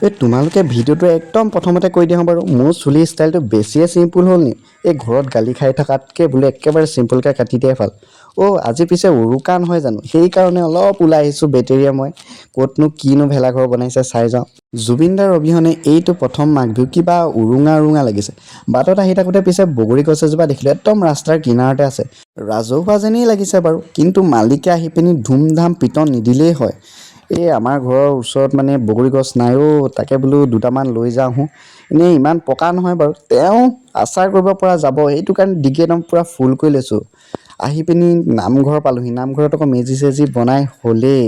এই তোমালোকে ভিডিঅ'টো একদম প্ৰথমতে কৈ দিয়া বাৰু, মোৰ চুলিৰ ষ্টাইলটো বেছিয়ে চিম্পুল হ'ল নি? এই ঘৰত গালি খাই থকাতকৈ বোলো একেবাৰে চিম্পুলকৈ কাটি দিয়াই ভাল। অ' আজি পিছে উৰুকা নহয় জানো? সেইকাৰণে অলপ ওলাই আহিছোঁ বেটেৰীয়ে মই। ক'তনো কিনো ভেলাঘৰ বনাইছে চাই যাওঁ। জুবিনদাৰ অবিহনে এইটো প্ৰথম মাঘ বিহু, কিবা উৰুঙা উৰুঙা লাগিছে। বাটত আহি থাকোঁতে পিছে বগৰী গছ এজোপা দেখিলোঁ, একদম ৰাস্তাৰ কিনাৰতে আছে। ৰাজহুৱা যেনেই লাগিছে বাৰু, কিন্তু মালিকে আহি পিনি ধুমধাম পিটন নিদিলেই হয়। এই আমাৰ ঘৰৰ ওচৰত মানে বগৰী গছ নাই অ'। তাকে বোলো দুটামান লৈ যাওঁহো। এনেই ইমান পকা নহয় বাৰু, তেওঁ আচাৰ কৰিব পৰা যাব। সেইটো কাৰণে ডিগি একদম পূৰা ফুল কৰি লৈছোঁ। আহি পিনি নামঘৰ পালোহি। নামঘৰত আকৌ মেজি চেজি বনাই হ'লেই।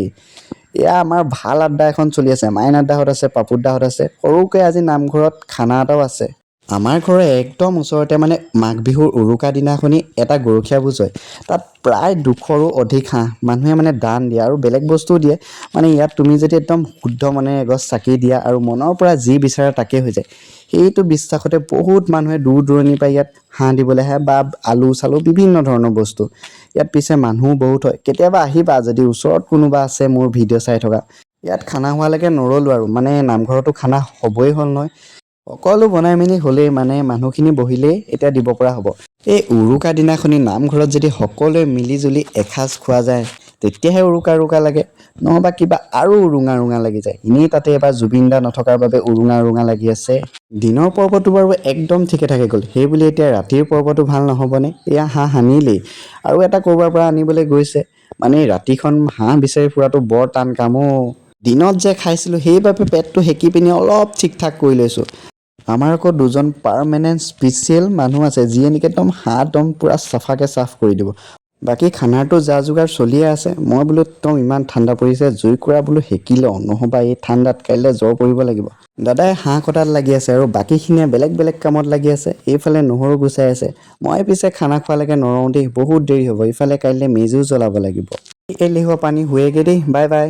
এয়া আমাৰ ভাল আড্ডা এখন চলি আছে। মাইনা দাহঁত আছে, পাপু দাহঁত আছে। সৰুকৈ আজি নামঘৰত খানা এটাও আছে। আমাৰ ঘৰৰ একদম ওচৰতে মানে মাঘ বিহুৰ উৰুকা দিনাখনি এটা গৰখীয়া ভোজ হয়। তাত প্ৰায় 200ৰো অধিক হাঁহ মানুহে মানে দান দিয়ে আৰু বেলেগ বস্তুও দিয়ে। মানে ইয়াত তুমি যদি একদম শুদ্ধ মনেৰে এগছ চাকি দিয়া আৰু মনৰ পৰা যি বিচাৰা তাকেই হৈ যায়। সেইটো বিশ্বাসতে বহুত মানুহে দূৰ দূৰণিৰ পৰা ইয়াত হাঁহ দিবলৈ আহে বা আলু চালু, বিভিন্ন ধৰণৰ বস্তু। ইয়াত পিছে মানুহো বহুত হয়। কেতিয়াবা আহিবা যদি ওচৰত কোনোবা আছে মোৰ ভিডিঅ' চাই থকা। ইয়াত খানা হোৱালৈকে নৰ'লোঁ আৰু, মানে নামঘৰতো খানা হ'বই হ'ল নহয়। সকলো বনাই মেলি হ'লেই, মানে মানুহখিনি বহিলেই এতিয়া দিব পৰা হ'ব। এই উৰুকা দিনাখনি নামঘৰত যদি সকলোৱে মিলি জুলি এসাঁজ খোৱা যায়, তেতিয়াহে উৰুকা উৰুকা লাগে। নহ'বা কিবা আৰু উৰুঙা উৰুঙা লাগি যায়। এনেই তাতে এবাৰ জুবিন দা নথকাৰ বাবে উৰুঙা উৰুঙা লাগি আছে। দিনৰ পৰ্বটো বাৰু একদম ঠিকে থাকে গ'ল, সেইবুলি এতিয়া ৰাতিৰ পৰ্বটো ভাল নহ'বনে? এয়া হাঁহ আনিলেই আৰু এটা ক'ৰবাৰ পৰা আনিবলৈ গৈছে। মানে ৰাতিখন হাঁহ বিচাৰি ফুৰাটো বৰ টান কাম অ'। দিনত যে খাইছিলোঁ, সেইবাবে পেটটো সেকি পিনি অলপ ঠিক ঠাক কৰি লৈছোঁ। আমাৰ আকৌ দুজন পাৰ্মানেণ্ট স্পেচিয়েল মানুহ আছে, যিয়ে নেকি একদম হাঁহ একদম পূৰা চাফাকৈ চাফ কৰি দিব। বাকী খানাৰটো যা যোগাৰ চলিয়ে আছে। মই বোলো একদম ইমান ঠাণ্ডা পৰিছে, জুইকুৰা বোলো সেকি লওঁ, নহ'বা এই ঠাণ্ডাত কাইলৈ জ্বৰ পৰিব লাগিব। দাদাই হাঁহ কটাত লাগি আছে আৰু বাকীখিনিয়ে বেলেগ বেলেগ কামত লাগি আছে। এইফালে নহৰু গুচাই আছে। মই পিছে খানা খোৱালৈকে নৰওঁ দেই, বহুত দেৰি হ'ব। ইফালে কাইলৈ মেজিও জ্বলাব লাগিব। এলেহুৱা পানী শুৱেগৈ দেই, বাই বাই।